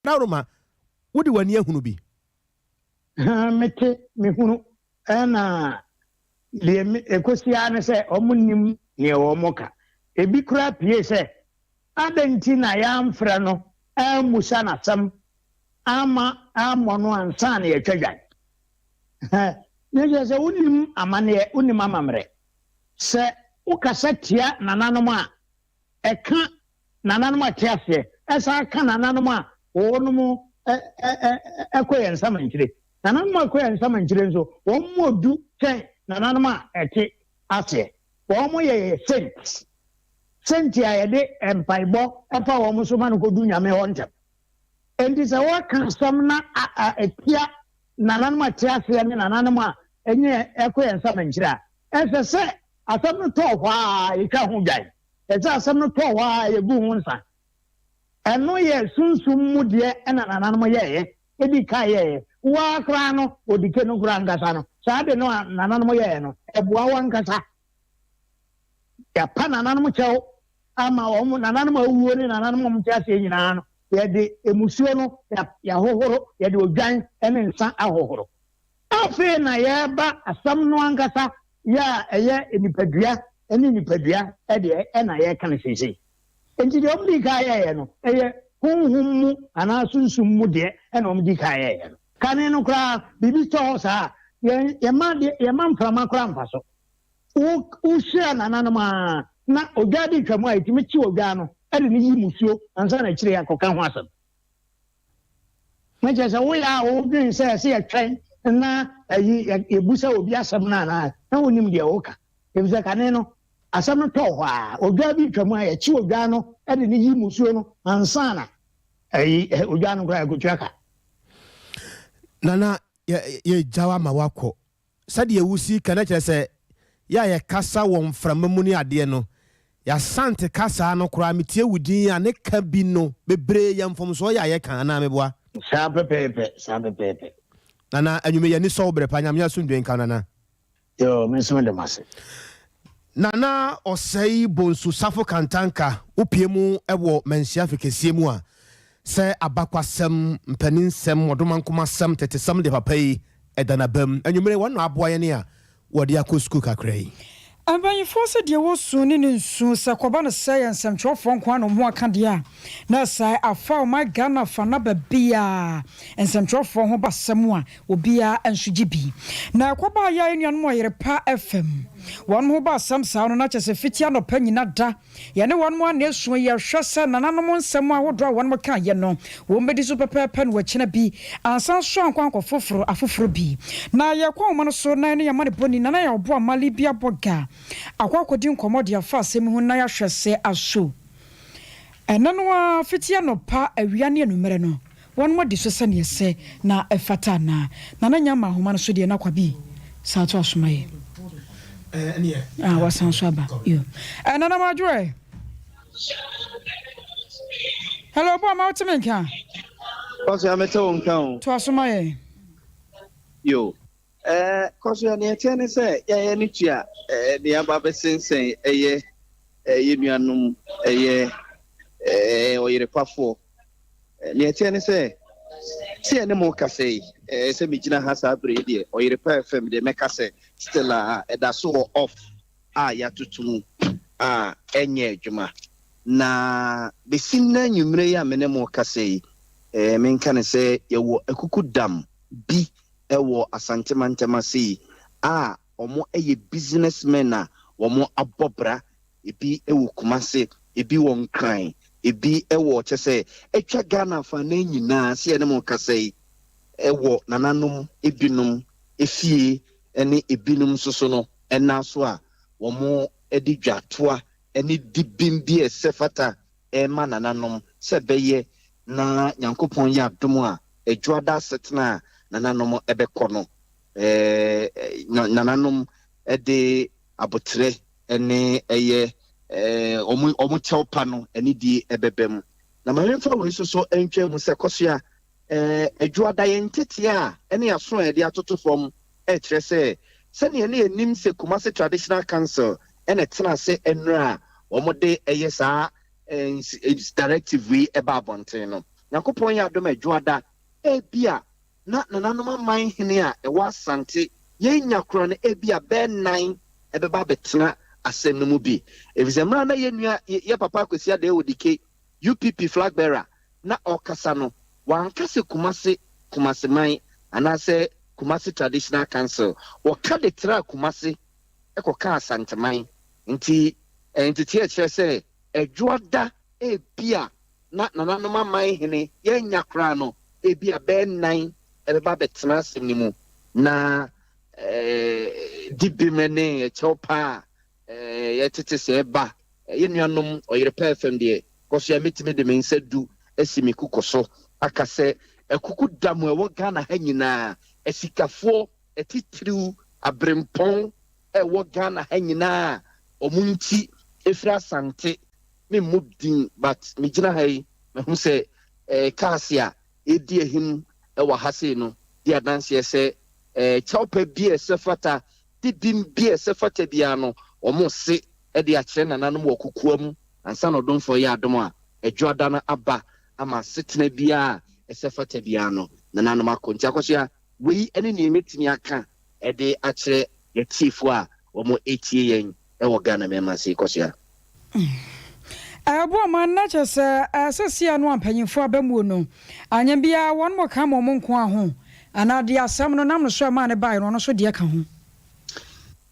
Dawuroma, wode w'ani ahunu bi? Mete, mehunu, ɛna deɛ ɛkɔsi ara ne sɛ wɔn nnim deɛ wɔn ka. Ebi koraa pue sɛ, adɛn nti na yɛamfrɛ no ammusa no asɛm amma ammɔ no ansa na yɛatwa dwan? Ne kyerɛ sɛ wonim amanneɛ, wonim amammerɛ. Sɛ wokasa tia nananom a, ɛka nananom a ɛte aseɛ, ɛsan ka nananom a wɔnom kɔ yɛn nsamankyire. Nananom a ɛkɔ yɛn nsamankyire nso, wɔn mu du kyɛn nananom a ɛte aseɛ. Wɔn yɛ yɛ saints. Saint a yɛde mpaebɔ fa wɔn so ma no kɔdu Nyame hɔ ntɛm. Enti sɛ wɔka asɛm na ɛtia nananom a ɛte aseɛ ne nananom a ɛnyɛ ɛkɔ yɛn nsamankyire a, ɛsɛ sɛ asɛm no tɔɔ hɔ a yɛtwa ho dwan. Ɛsɛ sɛ asɛm no tɔɔ hɔ a yɛgu ho nsa. Ɛno yɛ sunsum mu deɛ ɛna nananom yɛeɛ, ɛdi kan yɛeɛ. Wo ara koraa no, odike no koraa ankasa no, saa ade no a nananom yɛeɛ no, ɛboa wo ankasa. Yɛapa nananom kyɛw ama wɔn, nananom a awuo ne nananom a wɔte aseɛ nyinaa no, yɛde mmusuo no yɛahohoro, yɛde odwan ne nsa ahohoro. Afei na yɛreba asɛm no ankasa yɛ a ɛyɛ nipadua ne nipadua deɛ ɛna yɛreka no seesei. Enti deɛ wɔn dii kan yɛeɛ no, ɛyɛ honhom mu anaa sunsum mu deɛ ɛna wɔn dii kan yɛeɛ no. Kane no koraa, biribi tɔ hɔ saa a, yɛn yɛma deɛ yɛma mframa koraa mfa so. Wo wohyira nananom a, na odwa de twa mu a, yɛtumi kye odwa no de no yi musuo ansa na akyire akɔka ho asɛm. Na kyerɛ sɛ woyɛ a wodwen sɛ ɛsɛ yɛtwɛn na ayi yɛbusa obi asɛm no anaa, na wonim deɛ woka. Efisɛ kane no, asɛm no tɔɔ hɔ a, odwa bi twa mu a, yɛkye odwa no de no yi musuo no ansa na ayi odwa no koraa yɛkɔtua ka. Nana, yɛgya wo ama woakɔ. Sɛdeɛ wosi ka no kyerɛ sɛ yɛ a yɛkasa wɔ mframa mu ne adeɛ no, yɛasante kasaa no koraa. Metie wo din a ne ka bi no bebree yɛ mfomsoɔ yɛ a yɛka anaa meboa? Saa pɛpɛɛpɛ, saa pɛpɛɛpɛ. Nana, anwummerɛ yɛni sɔ wo berɛ pa. Nyame asomdwoe nka wo, Nana. Yoo, me nso meda mo ase. Nana Ɔsɛe Bonsu Safo Kantanka, wopue mu wɔ Manhyia Afe Kɛseɛ mu a, sɛ abakwasɛm, mpaninsɛm, ɔdomankomasɛm, tetesɛm de papa yi ɛda n'abam. Anwummere wɔn na aboa yɛn a wɔde akɔ sukuu kakra yi. Mpanyinfoɔ sɛ deɛ wɔsu ne ne nsu sɛ kɔba no sɛ yɛ nsɛmtwerɛfoɔ nko ara na wɔn ho aka deɛ a, na ɛsae afa ɔman Ghana fa na baabiara nsɛmtwerɛfoɔ ho ba sɛm a obiara nso gye bi. Na ɛkɔbaa yɛ a yɛn nuanom Ɔyerepa FM wɔn ho ba asɛm saa no, na kyerɛ sɛ fiti anɔpa nyina da yɛne wɔn ano esu yɛhwɛ sɛ nananom nsɛm ahodoɔ a wɔn ka yɛ no wɔn bɛdi so pɛpɛɛpɛ no wɔkyena bi ansa so ankɔ ankɔ foforɔ afoforɔ bi. Na yɛkɔ ahoma no so na yɛne yɛma ne bɔni Nana yɛ ɔbo amali bi abɔ ga akɔ akɔdi nkɔmmɔ de afa asɛm ho na yɛahwɛ sɛ aso ɛnɛ no a fiti anɔpa, awia ne anummerɛ no wɔn adi so sɛneɛ sɛ na ɛfata anaa. Nana nya ma ahoma no so deɛ na kwabi saa to asoma yɛ ah, wasan so aba yo. Nana madwoɛ, hello, bo ama woteme nka? Kɔso mete wo nka o. To asoma yɛ. Yo. Kɔso neɛ ɛteɛ ne sɛ yɛyɛ ne tua deɛ aba bɛsensɛn ɛyɛ yɛ nuanom ɛyɛ ɔyerepafoɔ. Neɛ ɛteɛ ne sɛ sɛ yɛne mo kasa yi, sɛ megyina ha saa bere yi deɛ, Ɔyerepa FM deɛ mɛka sɛ still a ɛda so wɔ off a yɛatoto mu a ɛnyɛ adwuma. Na bɛsi nnɛ anwummerɛ yi a me ne mo kasa yi, menka ne sɛ yɛwɔ akuku dam bi ɛwɔ Asante mantam ase yi a ɔmo ɛyɛ businessmen a wɔn abɔ bra, ebi ɛwɔ Kumase, ebi wɔ Nkran, ebi ɛwɔ kyɛ sɛ atwa Ghana afanan nyinaa. Sɛ yɛne mo kasa yi, ɛwɔ nananom ebinom efie ɛne ebinom nso so no ɛna so a wɔn ɛde dwatoa ɛne dibim bi a ɛsɛ fata ɛma nananom sɛ ɛbɛyɛ na Nyankopɔn yɛ adom a adwuada asetena a nananom ɛbɛkɔ no, nananom ɛde abotrɛ ɛne ɛyɛ ɔmo kyɛw pa no ɛne die ɛbɛbɛ mu. Na maame nfa wei nso so ntwa mu sɛ kɔsoa adwuada yɛn tete a ɛne aso a yɛde atoto fam ɛkyerɛ sɛ sɛnea ne yɛnim sɛ Kumasi Traditional Council ɛna ɛtena ase nnura a wɔde ɛyɛ saa directive wei ɛba abɔnten no. Nyankopɔn yɛ adom a Ɛdwoada, ebia na nananom aman hene a ɛwɔ Asante yɛn nya korɔ no ebia bɛyɛ nnan ɛbɛba abɛtena asɛm no mu bi. Efisɛ mmerɛ a na yɛn nua, yɛ papa Akwasi Adei Odike, UPP flag bearer, na ɔrekasa no, wanka sɛ Kumasi, Kumasi man anaasɛ Kumasi Traditional Council. Wɔka de traa Kumasi kɔkaa Asanteman. Nti nteteɛ kyerɛ sɛ Ɛdwoada ebia na nananom aman hene yɛnnya koraa no, ebia bɛyɛ nnan ɛbɛba abɛtena asɛm no mu na dibem ne ɛkyɛw pa a yɛtete sɛ ɛba yɛn nuanom ɔyere pa fam deɛ, kɔ so a mɛtumi de me nsa du asi me kuku so aka sɛ akuku da mu ɛwɔ Ghana ha nyinaa, asikafoɔ atitiriw aberempɔn ɛwɔ Ghana ha nyinaa, ɔmo nti efiri Asante memmɔ din, but megyina ha yi mahu sɛ cars a ɛdi ahim ɛwɔ ha sei no di adanseɛ sɛ kyɛwpɛ bi a ɛsɛ fata dibim bi a ɛsɛ fata biara no, ɔmo se ɛde akyerɛ nananom wɔ kokoa mu ansa na ɔdomfoɔ yɛ adom a Ɛdwoada no aba ama asetena biara a ɛsɛ fata biara no nananom akɔ. Nti Akɔsoa, wei ne nea mɛtumi aka ɛde akyerɛ yɛtiefoɔ a wɔn ɛtie yɛn ɛwɔ Ghana mɛma se kɔsoa. Ɛboa ma na kyerɛ sɛ ɛsɛ no a mpanyimfoɔ abamuo no anyɛ biara wɔn mo ka ma ɔmo nko a ho anaa deɛ asɛm no nam no so ɛmaa ne baeɛ no, ɔno nso deɛ ka ho.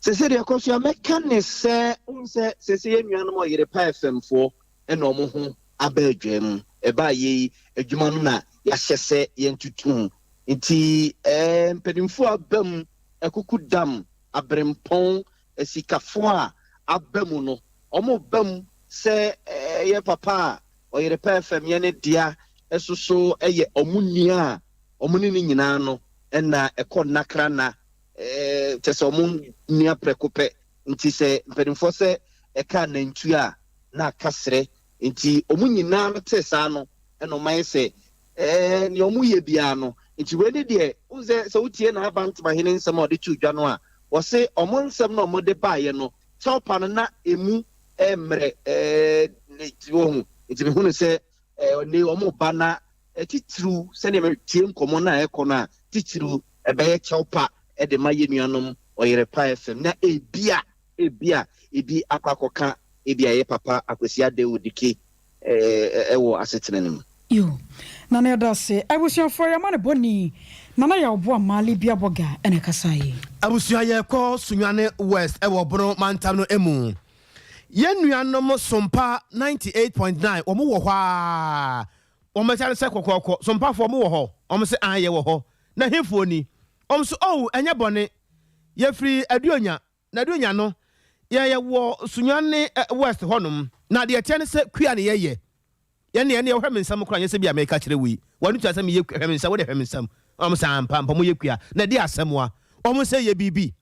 Sese deɛ kɔ so a mɛka ne sɛ wohu sɛ sese yɛn nuanom ɔyere pa fmfoɔ ɛna ɔmo ho aba adwa mu ɛbaa yɛ yi adwuma no na yɛahyɛ sɛ yɛntutu. Nti mpanimfoɔ aba mu, akuku dam aberempɔn asikafoɔ a aba mu no, ɔmo ba mu sɛ yɛ papa a ɔyere pa fm yɛ ne dea ɛso so ɛyɛ ɔmo nua a ɔmo ne ne nyinaa no ɛna ɛkɔ nnakra na kyɛ sɛ ɔmo nua prɛko pɛ. Nti sɛ mpanimfoɔ sɛ ɛka nantwie a na aka serɛ, nti ɔmo nyinaa no te saa no ɛna ɔmo ayɛ sɛ nea ɔmo yɛ biara no. Nti wei ne deɛ wohu sɛ wotie na aba ntomahene nsɛm a ɔde to dwa no a, wɔse ɔmo nsɛm na ɔmo de baeɛ no, kyɛwpa no na emu mmerɛ wɔhu. Nti mehu no sɛ ne ɔmo ba na titiriw sɛnea metie nkɔmmɔ no a ɛkɔ no a, titiriw ɛbɛyɛ kyɛwpa ɛde ma yɛ nuanom ɔyere pa fm na ebia ebi akɔ akɔka ebia yɛ papa Akwasi Adewo Dike ɛwɔ asetena no mu. Yo, Nana, yɛda ase. Abusuafoɔ, yɛma ne bɔni Nana yɛ ɔboa maale bi abɔga ɛna ɛkasa yi. Abusua, yɛkɔ Sunyane West ɛwɔ Bono mantam no mu. Yɛn nuanom Sompa 98.9 wɔn wɔ hɔ a wɔn bɛkyɛ no sɛ kɔkɔɔkɔ. Sompafoɔ mo wɔ hɔ? Wɔn sɛ an yɛwɔ hɔ. Na hefoɔ ni? Wɔn so, oh, ɛnyɛ bɔne, yɛfiri Aduonya na Aduonya no yɛwɔ Sunyane West hɔnom. Na deɛ ɛteɛ ne sɛ kua ne yɛyɛ yɛne ɛne wɔhwɛ me nsɛm koraa nyɛ sɛ bi a meka kyerɛ wei wɔne tua sɛ meyɛ kua. Hwɛ me nsɛm, wode hwɛ me nsɛm. Wɔn sɛ ampa mpa moyɛ kua na ɛde asɛm a wɔn sɛ yɛ biribi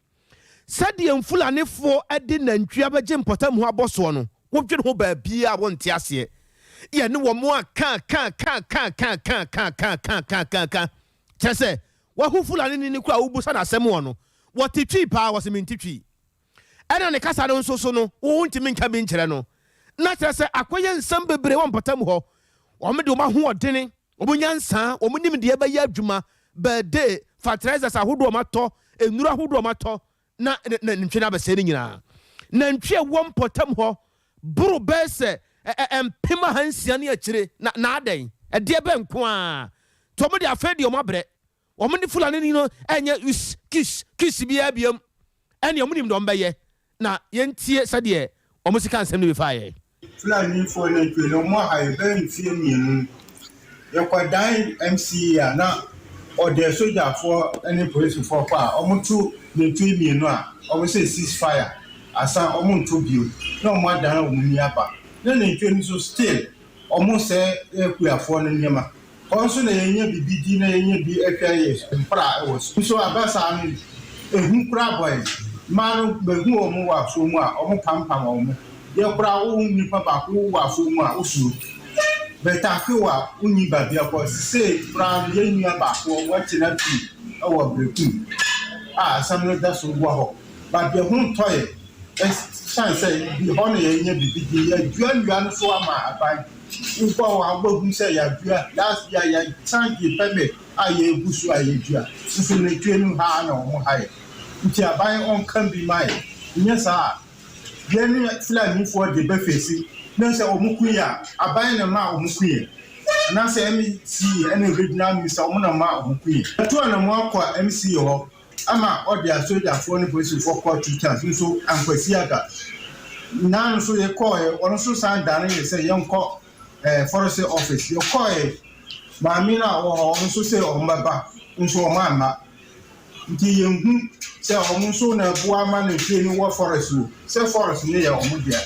sɛdeɛ Mfulanefoɔ de nantwi abɛgye mpɔtam ho abɔ soɔ no, wodwene ho baabia a wonte aseɛ. Yɛne wɔn a ka ka ka ka ka ka ka ka ka ka ka ka kyerɛ sɛ wahu Fulani ni ne kora a wobusa n'asɛm wɔ no, wɔte Twi paa, wɔsɛ mente Twi. Ɛna ne kasa no nso so no, wo ntumi nka bi nkyerɛ no na kyerɛ sɛ akɔyɛ nsɛm bebree wɔ mpɔtam hɔ. Wɔn de wɔn ahoɔdene, wɔn nyansa, wɔn nimdeɛ bɛyɛ adwuma bɛɛde fertilizers ahodoɔ wɔn atɔ, nnuro ahodoɔ wɔn atɔ na ne ntwe no abɛsɛe no nyinaa. Nantwi a ɛwɔ mpɔtam hɔ boro bɛɛ sɛ 600,000 ne akyire na n'adɛn ɛdeɛ bɛ nko a nti wɔn de afei deɛ wɔn abrɛ wɔn ne Fulani ni no ɛnyɛ us kis kis biara biam. Ɛne wɔn nim deɛ wɔn bɛyɛ na yɛntie sɛdeɛ wɔn sika nsɛm no bi fa yɛ. Fulanifoɔ nantwie no, ɔmo aha yɛ bɛyɛ mfeɛ 2. Yɛkɔdan MCE a na ɔde sogyafoɔ ne polisifoɔ kɔ a ɔmo to nantwie 2 a ɔmo sɛ cease fire asa, ɔmo nto bio na ɔmo adan ɔmo ni aba na nantwie no nso still ɔmo sɛ akuafoɔ no nneɛma hɔ nso na yɛnya bibi di na yɛnya bi ahwɛ yɛ mpra ɛwɔ so nso aba saa no. Ehu kora bɔ yɛ mmaa no bɛhu wɔn wɔ afuo mu a ɔmo pampam wɔn yɛ kora. Wo nipa baako wɔ afuo mu a wosuro bɛtaake wɔ a wonyi baabi akɔ sise koraa no. Yɛn nua baako wɔte pii ɛwɔ Berekum a asɛm no da so wɔ hɔ baabi ɛho ntɔ yɛ. Ɛsiane sɛ hɔ na yɛnya biribi di, yɛadua nnua no so ama aban. Wokɔ hɔ a wobɛhu sɛ yɛadua. Last year yɛsan gyee permit a yɛregu so a yɛdua. Nso nantwie no ha ara na wɔha yɛn. Nti aban ɔnka bi ma yɛn. Nyɛ saa a, yɛne Fulanifoɔ de bɛfeesi na sɛ wɔn ko yɛn a, aban na ɛma wɔn ko yɛn. Anaasɛ MEC ne regional minister wɔn na ɛma wɔn ko yɛn. Yɛtu anammɔn akɔ MEC hɔ ama ɔde asogyafoɔ ne polisifoɔ kɔɔ two times nso ankwasi aga. Nan nso yɛkɔɔɛ, ɔno nso san dane yɛ sɛ yɛnkɔ eh, forestry office. Yɛkɔɔɛ, maame no a ɔwɔ hɔ, ɔno nso sɛ wɔn bɛba, nso wɔn amma. Nti yɛnhu sɛ wɔn nso na ɛboa ma nantwie no wɔ forest o, sɛ forest no yɛ wɔn dea.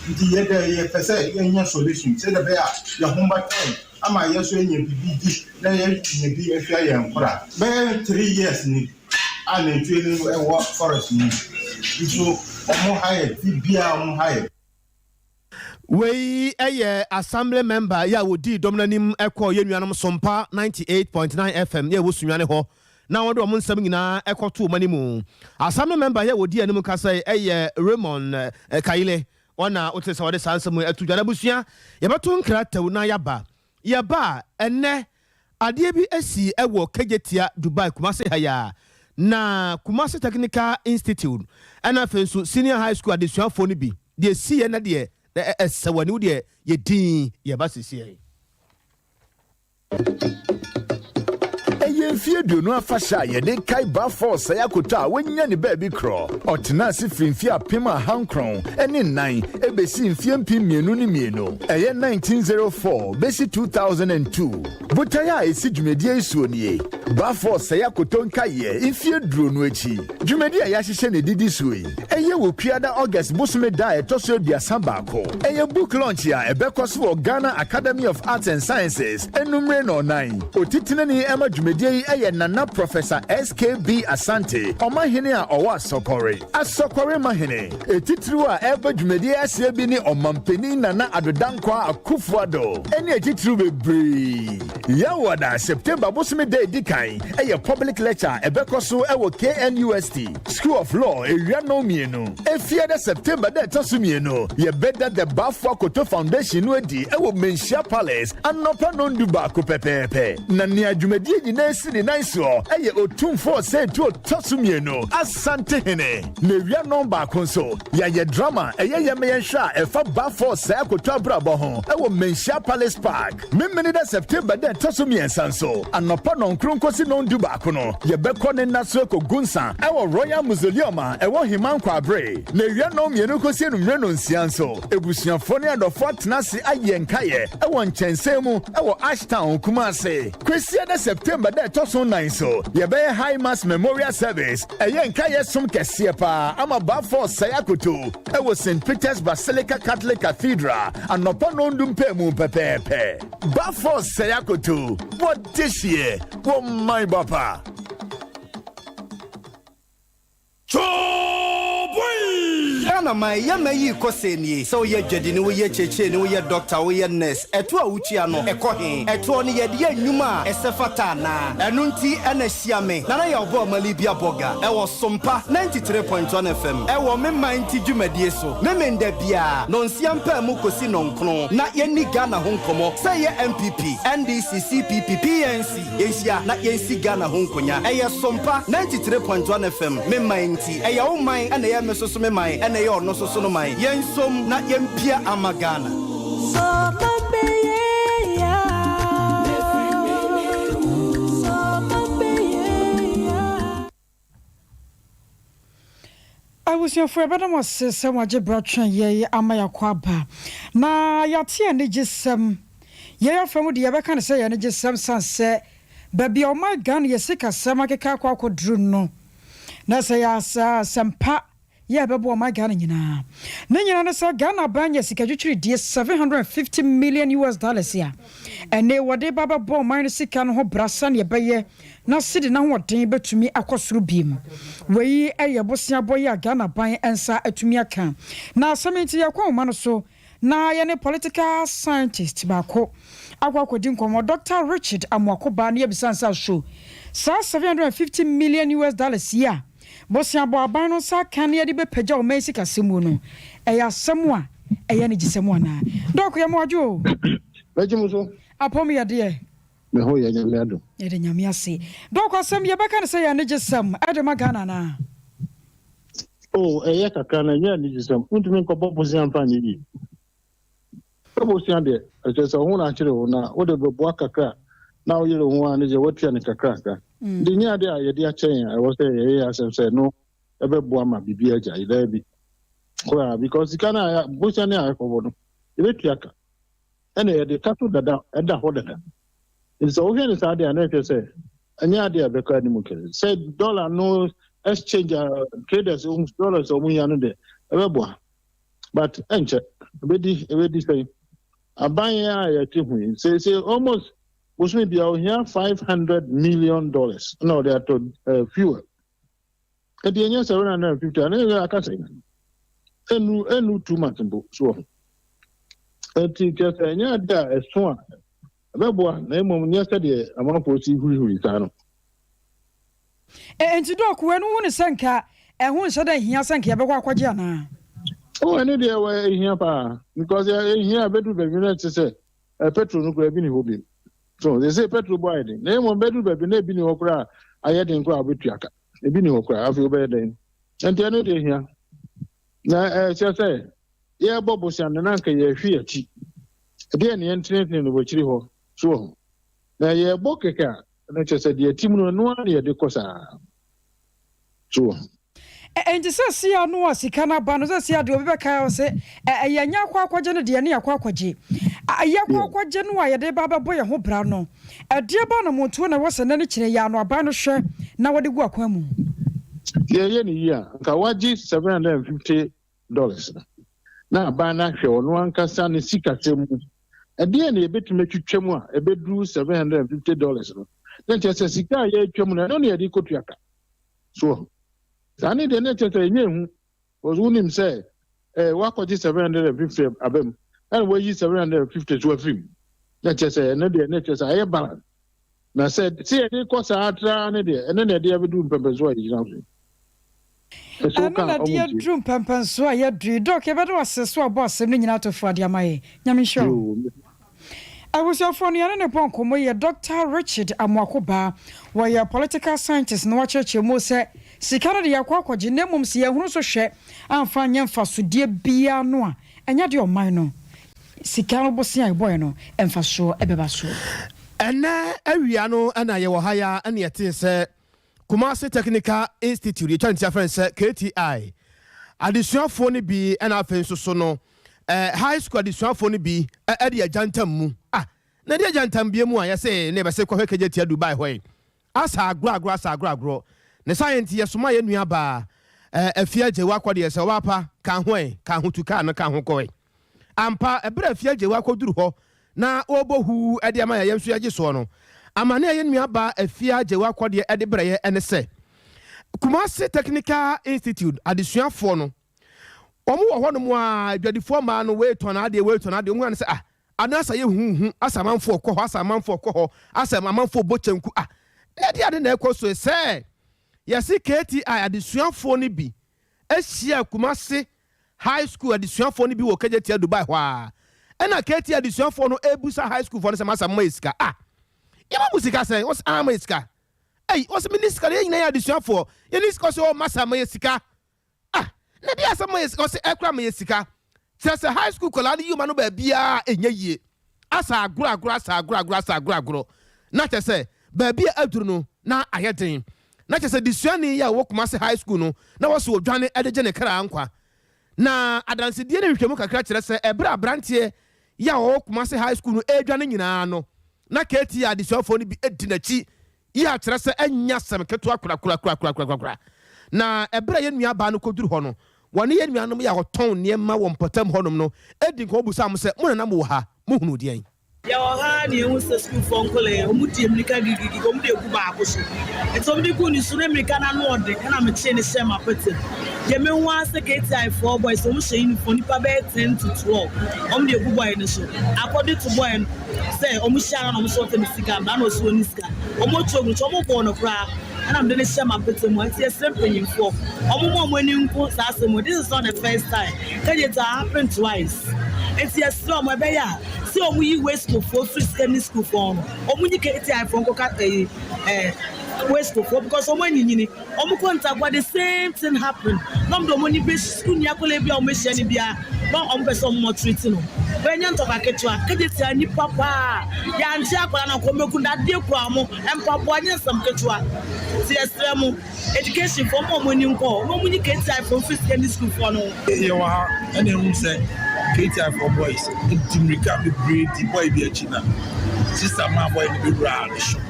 Nti yɛ dɛ yɛpɛ sɛ yɛnya solution sɛdeɛ ɛbɛyɛ a yɛn ho bɛtɔ yɛn ama yɛn nso yɛanya biribi di na yɛanya bi ahwɛ yɛn nkwadaa. Bɛyɛ 3 years ni a nantwie no wɔ forest no mu nso wɔn ha yɛ, biribiara wɔn ha yɛ. Wei yɛ assembly member yi a wɔdii dɔm no anim kɔɔ yɛn nuanom Sompa 98.9 FM yɛ wɔ Sunyani hɔ na wɔde wɔn nsɛm nyinaa kɔto wɔn anim. Assembly member yi a wɔdi anim kasa yi yɛ Raymond Kayile. Wɔn na wote sɛ wɔde saa nsɛm yi ato dwa. N'abusua yɛbɛto nkrataw na yɛaba. Yɛba a, ɛnɛ adeɛ bi asi wɔ Kejetia Dubai, Kumase ha yi a, na Kumase Technical Institute ɛna afei nso senior high school adesuafoɔ no bi deɛ si yɛ na deɛ ɛsɛ wɔ aniw deɛ yɛ din yɛba sisi. Ɛyɛ mfeɛ 20 afahyɛ a yɛde kae Bafo Ɔsɛe Akoto a wanya ne baabi korɔ. Ɔtena ase firi mfeɛ 1904 ɛbɛsi mfeɛ 2002, ɛyɛ 1904 bɛsi 2002. Botaeɛ a ɛsi dwumadie yi soɔ nie: Bafo Ɔsɛe Akoto nkaeɛ mfeɛ 20 akyi. Dwumadie a yɛahyehyɛ ne didi soɔ yi, ɛyɛ wɔ Kuada August bosome da a ɛtɔ so 31, ɛyɛ book launch a ɛbɛkɔ so wɔ Ghana Academy of Arts and Sciences enumere na ɔnan. Otitenani ɛma dwumadie yi ɛyɛ Nana Professor SKB Asante, ɔmahene a ɔwɔ Asɔkɔre, Asɔkɔre mahene. Etitiriw a ɛreba dwumadie aseɛ bi ne Ɔmampanin Nana Addo Dankwa Akufo-Addo ɛne etitiriw bebree. Yɛwɔda September bosome da edi kan, ɛyɛ public lecture a ɛbɛkɔ so ɛwɔ KNUST School of Law ewia 2:30. Efiada September da ɛtɔ so 2, yɛbɛda the Bafo Akoto Foundation no adi ɛwɔ Manhyia Palace anɔpa 11:30 pɛpɛɛpɛ. Na nea dwumadie nyinaa si ne nan soɔ ɛyɛ Otumfoɔ Sɛɛtu ɔtɔ so mmienu, Asantehene. Na ewia 1:30 nso, yɛayɛ drama ɛyɛ yɛmɛyɛnhwɛ a ɛfa Bafo Sɛɛ Akoto abrabɔ ho ɛwɔ Manhyia Palace Park. Memene dɛ September dɛ ɛtɔ so 3 nso, anɔpa 9 kɔsi 11:30 no, yɛbɛkɔ ne nna so akɔgu nsa ɛwɔ Royal Mausoleum a ɛwɔ Himankɔ Abere. Na ewia 2:30 kɔsi anummerɛ 6:00 nso, ebusuafoɔ ne adɔfoɔ atena ase ayɛ nkaeɛ ɛwɔ nkyɛnsɛn mu ɛwɔ Ashtown, Kumase. Kwesiada September dɛ ɛtɔ so 4 so, yɛbɛyɛ High Mass Memorial Service, ɛyɛ nkaeɛ som kɛseɛ paa ama Bafo Ɔsɛe Akoto ɛwɔ St Peter's Basilica Catholic Cathedral anɔpa 10:00 mpɛ mu pɛpɛɛpɛ. Bafo Ɔsɛe Akoto wɔde hyeɛ wɔ man bapa. Choboi! Ghana man yɛma yi kɔ sɛ nie: sɛ woyɛ dwadini, woyɛ kyerɛkyerɛni, woyɛ dɔkta, woyɛ nurse, ɛto a wotua no ɛkɔ he? Ɛtoɔ no yɛde yɛ nnwuma a ɛsɛ fata anaa? Ɛno nti ɛna hyia me Nana yɛ ɔbɔ ɔmali bi abɔga ɛwɔ Sompa 93.1 FM ɛwɔ Me Man Nti dwumadie so Memenda biara 6:30 mpaa mu kɔsi 9:00 na yɛnni Ghana ho nkɔmmɔ, sɛ ɛyɛ NPP, NDC, CPP, PNC. Yɛnhyia na yɛnsi Ghana ho nkonya. Ɛyɛ Sompa 93.1 FM, Me Man Nti. Ɛyɛ wo man ɛna ɛyɛ me soso me man ɛna ɛyɛ ɔno soso no man. Yɛnsom na yɛmpia ama Ghana. Soma beyeya. Soma beyeya. Abusuafo, yɛbɛda mo ase sɛ wɔagye berɛ twɛn yɛn ama yɛakɔ aba na yɛate anigyesɛm. Yɛn afa mu de, yɛbɛka no sɛ yɛ anigyesɛm sane sɛ baabi a ɔman Ghana yɛ sikasɛm akeka akɔ akɔduru no, na sɛ yɛ asɛmpa yɛ ɛbɛboa ɔman Ghana nyinaa. Ne nyinaa ne sɛ Ghana aban nya sika twitwiridie US$750 million a ɛne wɔde ba bɛbɔ ɔman no sika no ho bra sɛneɛ ɛbɛyɛ na sidi n'ahoɔden bɛtumi akɔ soro biem. Wei yɛ boseabɔ yi a Ghana ban nsa atumi aka. Na asɛm yi nti, yɛkɔ ahoma no so na yɛne political scientist baako akɔ akɔdi nkɔmmɔ, Dr Richard Amoakoba, ne yɛbisa nsa so saa US$750 million yi a. Boseabɔ aban no nsa aka na yɛde bɛpagya ɔman sikasɛm mu no, ɛyɛ asɛm a ɛyɛ anigyesɛm anaa? Dɔk, yɛ mo adwo o. Mɛgye mo so. Apɔm yɛ deɛ? Me ho yɛ, Nyame adom. Yɛda Nyame ase. Dɔk, asɛm yɛbɛka no sɛ ɛyɛ anigyesɛm de ma Ghana anaa? Oh, ɛyɛ kakra na ɛnyɛ anigyesɛm. Wontumi nkɔbɔ bosea mfa nyɛ yie. Sɛ bosea deɛ, ɛkyerɛ sɛ wo ho na akyere wo na wode bɛboa kakra na woyere wo ho a ne deɛ woatua no kakrakra. Mm. Nti nyɛ ade a yɛde akyɛ yɛn a ɛwɔ sɛ yɛyɛ yɛn asɛm sɛ ɛno ɛbɛboa ma biribi agyae. Daabi. Koraa because sika no a bosea no a ɛkɔbɔ no, yɛbɛtua ka. Ɛna yɛde ka so dada ɛda hɔ dada. Nti sɛ wohwɛ no saa deɛ a na ɛkyerɛ sɛ ɛnyɛ ade a ɛbɛkɔ anim kɛse. Sɛ dollar no exchange a traders dollars a wɔn hia no deɛ ɛbɛboa. But ɛnkyɛ ɛbɛdi ɛbɛdi sɛn aban a yɛte ho yi sɛ almost bosome bia ohia $500 million na ɔde atɔ fuel. Ɛdi ɛnyɛ 750 a na ɛyɛ aka sɛ ɛnu 2 months mpo so wɔ ho. Ɛti kyerɛ sɛ ɛnyɛ ade a ɛso a ɛbɛboa na mmom nyɛ sɛdeɛ amanfoɔ si hurihuri saa no. Enti Doc, wei no wohu no sɛ nka ɛho nhyɛ da nhia sɛ nka yɛbɛkɔ akɔgye anaa? Oh, ɛno deɛ wɔ ehia paa because ehia a bɛduru baabi no ɛte sɛ petrol no koraa ebi ni hɔ bi so they say petrol bɔ ayɛ den na mmom bɛduru baabi na ebi ni hɔ koraa ayɛ den koraa wobɛtua ka ebi ni hɔ koraa afei wobɛyɛ den nti ɛno deɛ ehia na ɛkyerɛ sɛ yɛrebɔ bosea no na nka yɛhwe akyi ɛdeɛ ne yɛntenetene no wɔ akyiri hɔ so wɔ ho na yɛrebɔ kɛkɛ a ɛno kyerɛ sɛ deɛ tim no ɛno ara na yɛde kɔ saa so wɔ ho. Enti sɛ sia no a sika no aba no sɛ sia deɛ obi bɛka sɛ ɛyɛ nyɛ akɔ akɔgye no deɛ ne yɛkɔ akɔgye yɛkɔ akɔgye no a yɛde ba bɛbɔ yɛn ho bra no ɛdeɛ ba no motuo na ɛwɔ sɛ n'ani kyerɛ yɛ ano aban no hwɛ na wɔde gu akwan mu. Yɛyɛ ne yie a nka wagye $750 no na aban no ahwɛ ɔno ankasa ne sikasɛm mu ɛdeɛ na yɛbɛtumi atwitwa mu a ɛbɛduru $750 no na kyerɛ sɛ sika a yɛatwa mu no ɛno na yɛde kɔtua ka so saa ne deɛ ne kyerɛ sɛ ɛnyɛ ehu because wonim sɛ wakɔgye 750 aba mu ɛna wayi 750 so afiri mu na kyerɛ sɛ ɛno deɛ ne kyerɛ sɛ ayɛ balance na sɛ yɛde kɔ saa tra ne deɛ ɛno na yɛde abɛduru mpɛmpɛnso a yɛgyina so. Ɛno na de yɛduru mpɛmpɛnso a yɛduru. Doc, yɛbɛde wase so abɔ asɛm no nyinaa to fo ade ama yɛ. Nyame nhyira wo. Abusuafoɔ no yɛne ne bɔ nkɔmmɔ yɛ Dr Richard Amoako-Baah. Wɔyɛ political scientist na wakyerɛkyerɛ mu sɛ sika no de yɛakɔ akɔgye na mmom sɛ yɛhunu so hwɛ amfa nyɛ mfasodeɛ biara no a ɛnyɛ deɛ ɔman no sika no bosea a ɛbɔɛ no mfasoɔ ɛbɛba so. Ɛnɛ awia no ɛna yɛwɔ ha ya ɛne yɛtee sɛ Kumasi Technical Institute, yɛtwa ne ti afrɛ no sɛ KTI, adesuafoɔ no bi ɛna afei nso so no high school adesuafoɔ no bi ɛde agya ntam mu ah na ɛde agya ntam bie mu a yɛsɛ ne yɛbɛsɛ kɔhwɛ Kejetia Dubai hɔ yi asa agorɔ agorɔ asa agorɔ agorɔ ne saa yɛn nti yɛsoma yɛn nua baa Afia Agyewa kɔ deɛ sɛ ɔwɔ apa ka ho ɛ ka ho tu kaa no ka ho kɔɛ ampa. Ɛberɛ Afia Agyewa kɔduru hɔ na wɔbɔ huu ɛde ama yɛ yɛn nso yɛgye soɔ no amane a yɛn nua baa Afia Agyewa kɔ deɛ ɛde brɛ yɛ ɛne sɛ Kumasi Technical Institute adesuafoɔ no wɔn wɔ hɔnom a adwadifoɔ mmaa no wei tɔn adeɛ, wei tɔn adeɛ. Wɔn ano sɛ ah ano asa yɛ huhu asa amanfoɔ kɔ hɔ asa amanfoɔ kɔ hɔ asa amanfoɔ bɔ kyɛnku ah na ɛde ade na ɛkɔ so sɛ yɛsi KTI adesuafoɔ no bi ahyia Kumasi High School adesuafoɔ no bi wɔ Kejetia Dubai hɔ a ɛna KTI adesuafoɔ no ebusa high school foɔ no sɛ masa mo yɛ sika ah yɛma mo sika sɛn? Wɔsɛ ah mo yɛ sika ɛyi. Wɔsɛ mi ni sika no yɛn nyinaa yɛ adesuafoɔ yɛn ni sika. Ɔsɛ ɔ masa mo yɛ sika ah na de asɛm mo yɛ sika. Ɔsɛ ɛkura mo yɛ sika kyerɛ sɛ high school kɔlaa no yi ma no baabiara ɛnyɛ yie asa agorɔ agorɔ asa agorɔ agorɔ asa agorɔ agorɔ na kyerɛ sɛ baabi a aduru no na ayɛ den na kyerɛ sɛ desuani yi a wɔwɔ Kumase High School no na wɔso odwane de gye ne kra nkwa. Na adansedie ne nhwehwɛmu kakra kyerɛ sɛ ɛberɛ aberanteɛ yi a wɔwɔ Kumase High School no ɛredwane nyinaa no na KT adesuafoɔ no bi di n'akyi yi a kyerɛ sɛ ɛnyɛ asɛm ketewa korakorakorakorakorakora. Na ɛberɛ a yɛn nua baa no kɔduru hɔ no wɔne yɛn nuanom yi a wɔtɔn nneɛma wɔ mpɔtam hɔnom no di nkɔmmɔ busaa mo sɛ mo nana mo wɔ ha mohunu deɛn? Yɛwɔ ha na yɛhu sɛ sukuufoɔ nkɔla yi, wɔn di mmirika gigigigi, wɔn de egu baako so. Nti wɔn de gu ne so na mmirika no ano ɔden, ɛna mekyee no hyɛɛ m'apɛtɛ mu. Deɛ mehu ara sɛ KTI foɔ boys, wɔn hyɛ uniform, nipa bɛyɛ 10 to 12, wɔn de egu boy no so. According to boy no, sɛ wɔn hyia no na wɔn sɛ ɔfɛ ne sika mbra, na ɔsi wɔn ne sika. Wɔn atu ogu so, wɔn bɔɔ no koraa. Ɛna mede no hyɛ m'apete mu. Nti yɛsrɛ mpanyinfoɔ, ɔmo ma ɔmo ani nko saa asɛm yi. This is not the first time. Kɛgye it happen twice. Nti yɛsrɛ ɔmo ɛbɛyɛ a sɛ ɔmo yi Wesco foɔ firi secondary school foɔ no, ɔmo nyi KTI foɔ nkɔka ɛyi ɛɛ Wesco foɔ because ɔmo anyinyini. Ɔmo kɔ Ntakwa the same thing happen na ɔmo de ɔmo ani bɛ sukuu ni akɔla bi a ɔmo ahyia no biara na ɔmo pɛ sɛ ɔmo mɔtriti no. Wei nyɛ ntɔkwa ketewa. Kɛgye tia nipa paa. Yɛankye akɔla no anka ɔmo bɛku no. Dadeɛ kura ɔmo. Mpaboa nyɛ nsɛm ketewa nti yɛsrɛ mo education foɔ mo ɔmo ani nkɔ hɔ na ɔmo nyi KTI foɔ mfiri secondary school foɔ no ho. Yɛwɔ ha ɛna ehu sɛ KTI foɔ boys di mirika bebree di boy bi akyi na sister maa boy no bɛwuraa ne shop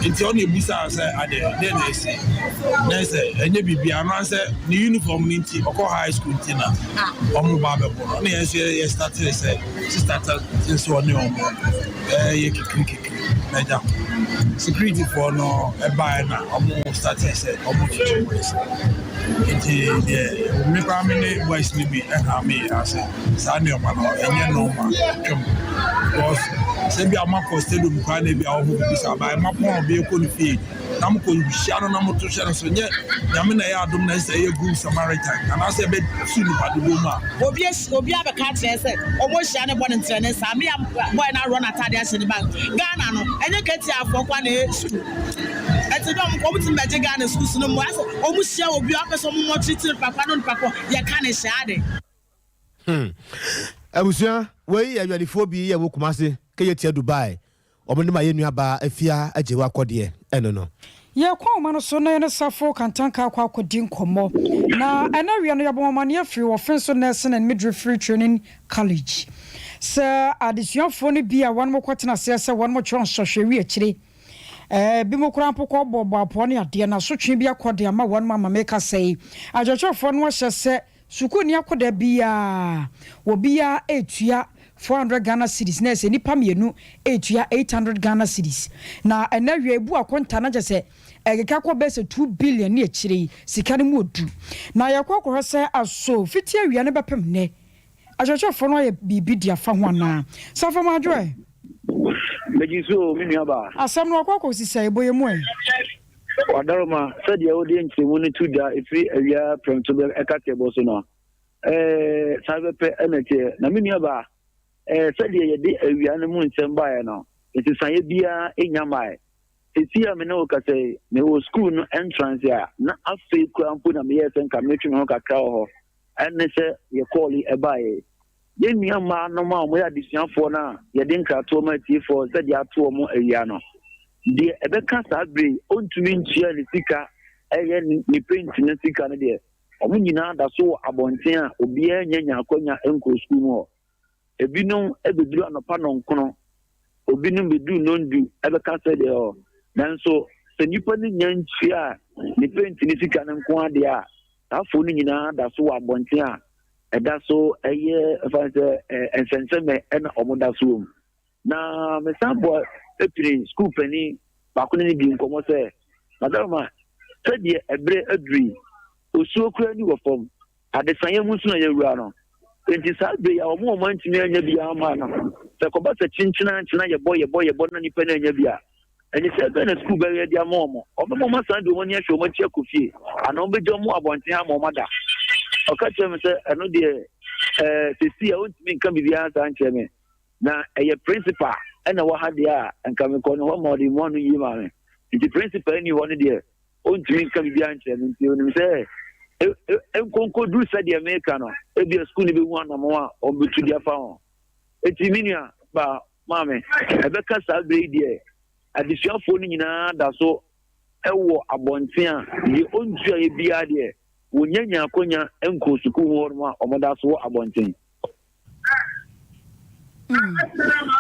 nti ɔna ebusaa sɛ adɛ deɛ na esi na ɛsɛ ɛnyɛ biribi ano ansɛ ne uniform no nti ɔkɔ high school nti na ɔmo ba abɛbɔ no na yɛn nso yɛ startee sɛ sister ta nso ɔne ɔmo ɛyɛ kikiri kikiri. N'agya security foɔ no ɛbaeɛ na ɔmo startee sɛ ɔmo kyekye boys nti deɛ me koraa me ne boys no bi ɛha me yɛ ase saa nneɛma no ɛnyɛ normal twam because sɛ bi a ɔmo akɔ stadium koraa na ebi a ɔmo bibi saa ba ɛma pɔn obi ekɔ ne fie na mo kɔ hyia no na mo to hyɛ no so nyɛ nyame na ɛyɛ adom na ɛsɛ ɛyɛ good samaritan anaasɛ ɛbɛ su nipa dodoɔ mu a. Obi obi abɛka akyerɛ sɛ ɔmo hyia ne bɔ ne ntrɛne saa me a boy no aworɔ n'ataade ahyɛ ne bag Ghana no ɛnyɛ katiafoɔ nkoa na ɛyɛ sukuu ɛte dɛ ɔmo ɔmo tumi bɛgye Ghana sukuu so no mmoa asɛ ɔmo hyia obi a ɔpɛ sɛ ɔmo mɔtreat nipa ko ano nipa ko yɛka ne hyɛ ade. Hmm. Abusua, wei yɛ adwadifoɔ bi yɛ wɔ Kumasi, Kejetia Dubai. Wɔn de ma yɛn nua baa Afia Agyewa Kɔdeɛ ɛno no. Yɛrekɔ ahoma no so na yɛne Safo Kantanka akɔ akɔdi nkɔmmɔ. Na ɛnnɛ awia no yɛabɔ mo amaneɛ afiri Ɔfenso Nursing and Midwifery Training College sɛ adesuafoɔ no bi a wɔnom kɔtena aseɛ sɛ wɔnom twerɛ nsɔhwɛ wie akyire Ebinom koraa mpo kɔbɔbɔ apɔw ne adeɛ na asotwe bi akɔ de ama wɔnom ama meka sɛi. Akyerɛkyerɛfoɔ no ahyɛ sɛ Sukuuni akwadaa biara, obiara retua 400 Ghana cedis, na ɛsɛ nnipa mmienu retua 800 Ghana cedis. Na ɛnnɛ awia ebu akonta na kyerɛ sɛ ɛkeka kɔ bɛyɛ sɛ 2 billion ne akyire yi, sika no mu odu. Na yɛkɔ akɔhwɛ sɛ aso fiti awia no bɛpem nnɛ, akyerɛkyerɛfoɔ no ayɛ biribi de afa ho anaa. Safo Madwo ɛ? Megye so o, me nuabaa. Asɛm no wakɔ akɔsi sɛn? Bɔ yɛn mu ɛ. Wadaroma, sɛdeɛ wode nkyerɛmu no to dwa ɛfiri awia prɛmtoberɛ kaseɛbɔ so no, ɛɛ, saa pɛpɛ na ɛteɛ. Na me nuabaa, ɛɛ, sɛdeɛ yɛde awia no mu nsɛm baeɛ no, nsesaeɛ biara nnya mmaeɛ. Seesei a me ne wo kasa yi, mewɔ sukuu no entrance a na afei koraa mpo na meyɛɛ sɛ nka meretwe me ho kakra wɔ hɔ, ɛne sɛ yɛ call yi ɛbaeɛ yi. Yɛn nua mmaa nom a wɔyɛ adesuafoɔ no a yɛde nkratoɔ ma atiefoɔ sɛ deɛ ato wɔn awia no, deɛ ɛbɛka saa berɛ yi ɔntumi ntua ne sika ɛyɛ ne paint no sika no deɛ, wɔn nyinaa da so wɔ abɔnten a obiara nnya nya akwanya nkɔɔ sukuu mu hɔ. Ebinom bɛduru anɔpa nnɔnkono, obinom bɛduru nnɔndu bɛka sɛ deɛ ɔ, nanso sɛ nipa no nnya ntua ne paint no sika no nko ara deɛ a, saa afoɔ no nyinaa da so wɔ abɔnten a ɛda so yɛ ɛfa sɛ nsɛnsɛmɛ ɛna wɔn da so wɔ mu. Na mesan bɔ pini sukuu panin baako ne no dii nkɔmmɔ sɛ, Madaroma, sɛdeɛ ɛberɛ aduru yi, osuo koraa ni wɔ fam, adesaeɛ mu nso na yɛawura no. Enti saa berɛ yi a wɔn a wɔantumi annya bi amma no, sɛ ɛkɔba sɛ kyenkyenankyena yɛbɔ yɛbɔ yɛbɔ na nnipa no annya bi a, Nhyehyɛe bɛn na sukuu bɛyɛ de ama wɔn? Wɔbɛma wɔasan de wɔn ani ahwɛ wɔn akyi akɔ fie, anaa wɔbɛgya wɔn wɔ abɔnten ha ma wɔada? Ɔka kyerɛɛ me sɛ ɛno deɛ, ɛɛ, seesei a ɔntumi nka biribiara saa nkyerɛ me. Na ɛyɛ principal na ɛwɔ ha deɛ a, anka mekɔɔ ne hɔ ma ɔde mmoa no yie maa me. Nti principal nni hɔ no deɛ, ɔntumi nka biribiara nkyerɛ me. Nti onim sɛ nkonkoduru sɛdeɛ meka no, ebia sukuu no bɛhu anammɔn a wɔbɛtu de afa ho. Enti me nua ba maame, ɛbɛka saa berɛ yi deɛ, adesuafoɔ no nyinaa da so wɔ abɔnten a deɛ ɔntuaeɛ biara deɛ, wɔnnya nyaa akwanya nkɔɔ sukuu mu hɔnom a wɔda so wɔ abɔnten.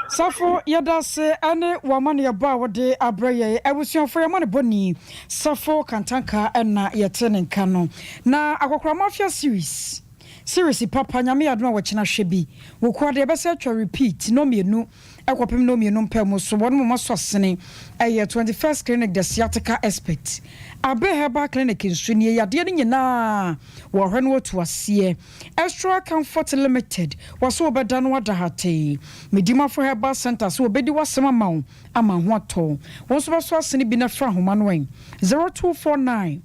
Safo yɛdase ɛne w'amaneɛbɔ a wode abrɛ yɛn. Abusuafo y'amanebɔ ni. Safo Kantanka ɛna yɛte ne nka no. Na Akɔkora Mafia series Series papa nyame yɛ adom a wɔkyena hwɛ bi. Wo koa deɛ ɛbɛsɛ atwa repeat no mienu. kɔpem nnɔnmienu mpaa mu so. Wɔnom asɔ asene ɛyɛ 21st Clinic the Sciatica Expert. Abe Herbal Clinic nso nie, yadeɛ no nyinaa wɔhwɛ no wɔtu aseɛ. Extra Comfort Limited wɔso wobɛda no ada hatee. Medimafo Herbal Centre so wɔbɛdi w'asɛm ama wo ama ho atɔ wo. Wo nso bɛsɔ asene bi na fra ahoma no ɛ 0249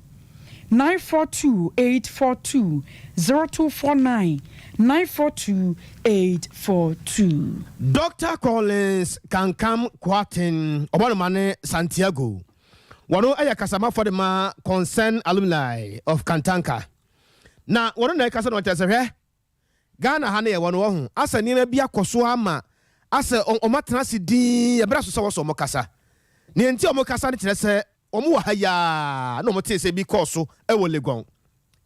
942 842 0249 942 842. Dɔkta Collins Kankam Kwarteng, ɔbɔnoma ne Santiago. Wɔno yɛ kasamafoɔ de ma Concern Alumni of Kantanka. Na wɔno na ɛkasa na ɔkyerɛ sɛ hwɛ, Ghana ha no yɛwɔ no wahu asɛ nneɛma bi akɔ so ama asɛ wɔn atena ase dinn ɛberɛ aso sɛ wɔsɛ wɔn kasa. Nea nti a wɔn kasa no kyerɛ sɛ wɔn wɔ ha yi ara na wɔn tee sɛ bi kɔɔ so wɔ Legon.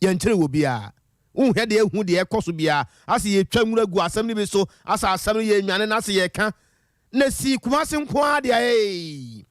Yɛnkyere wɔ biara. Wonhwɛ deɛ ehu deɛ ɛkɔ so biara. Asɛ yɛtwa nwura gu asɛm no bi so, asɛ asɛm no yɛnwane na asɛ yɛka na si Kumasi nko ara deɛ eii.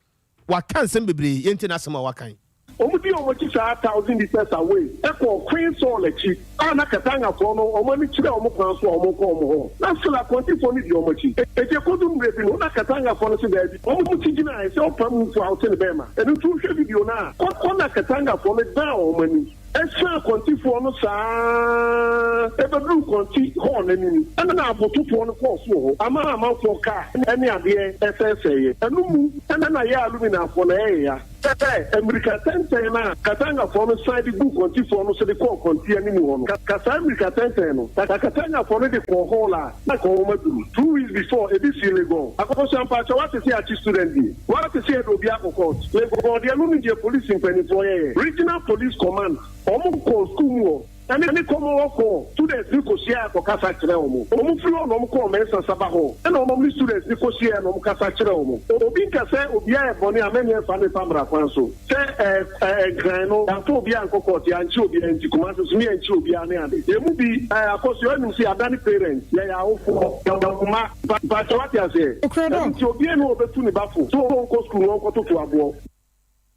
Waka nsɛm bebree, yɛntie n'asɛm a waka yi. Wɔdii wɔn akyi saa 1000 metres away kɔɔ Queen Saul akyi a na Katangafoɔ no wɔn ani kyerɛ wɔn kwan so a wɔrekɔ wɔn hɔ. Na still Akwantifoɔ no di wɔn akyi. Enti ɛkɔduru mmerɛ bi no na Katangafoɔ no se daabi. Wɔn ti gyinaeɛ sɛ wopam wo fo a wote ne bɛɛma. Ɛno nti wohwɛ video no a, kɔ na Katangafoɔ no dan wɔn ani. Ɛsian Kɔntifoɔ no saa ara bɛduruu Kɔnti hall no anim, ɛna abotofoɔ no kɔɔ so wɔ hɔ, ama amanfoɔ kaa ne adeɛ sɛesɛeɛ. Ɛno mu na yɛ Aluminafoɔ no ɛyɛ ya sɛ mmirika tɛntɛn no a Katangafoɔ no san de guu Kɔntifoɔ no so de kɔɔ Kɔnti anim hɔ no, ka saa mmirika tɛntɛn no, ka Katangafoɔ no de kɔɔ hall a na nka wɔn aduru. 2 weeks before, ebi sii Legon. Akɔsua mpakyɛw wate sɛ yɛakye student bi? Wate sɛ yɛde obi akɔ court? Legon deɛ ɛno ne deɛ police mpaninfoɔ yɛyɛ. Regional police command wɔn kɔɔ school mu hɔ ɛne Commonwealth hall students no kɔhyiaɛ kɔkasa kyerɛɛ wɔn. Wɔn firi hɔ na wɔn kɔɔ Mensah Saba hall ɛna wɔn ne students no kɔhyiaɛ na wɔn kasa kyerɛɛ wɔn. Obi nka sɛ obi ayɛ bɔne a mɛnyɛ mfa no mfa mmara kwan so. Sɛ ɛ ɛ Nkran no, yɛamfa obiara ankɔ court, yɛankye obiara nti, Kumasi nso ne yɛnkye obiara ne ade. Yɛn mu bi, ɛ Akosua, wonim sɛ yɛadane parents, yɛyɛ awofoɔ, yɛwɔ mma. Mpakyɛ woate aseɛ? Nokorɛ Ɛno Doc. nti obiara nni hɔ a ɔbɛtu ne ba fo sɛ ɔnkɔ sukuu na ɔnkɔtoto aboɔ.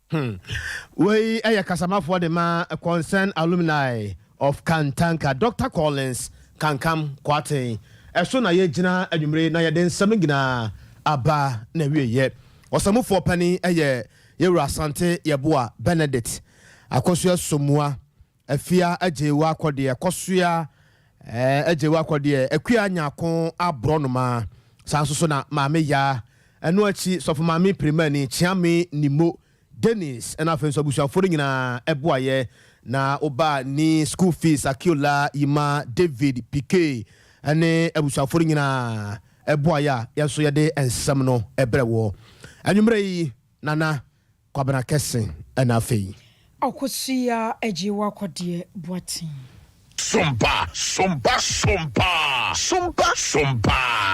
Hmm. Wei yɛ kasamafoɔ de ma Concern Alumni of Kantanka, Doctor Collins Kankam Kwarteng. Ɛso na yɛgyina anwummere yi na yɛde nsɛm no nyinaa aba n'awieeɛ. Ɔsamufoɔ panin yɛ Yɛwura Asante Yeboah Benedict, Akosua Somoa, Afia Agyeiwa Akɔdeɛ, Kɔsoa eh, Agyeiwa Akɔdeɛ, Akua Nyarko Aborɔnoma, saa nso so na Maame Yaa, ɛno akyi Sɔfo Maame Pirimani, Kyeame Nimo, Dennis, ɛna afei nso abusuafoɔ no nyinaa ɛboayɛ na wobaa ni school fees, Akiola, Yima, David, Pike, ɛne abusuafoɔ no nyinaa ɛboayɛ a yɛn nso yɛde nsɛm no ɛbrɛ wɔ anwummerɛ yi. Nana Kwabena Kɛse ɛna afei. Akosua Agyewa Kɔdeɛ Boateng. Sompa, sompa, sompa, sompa, sompa.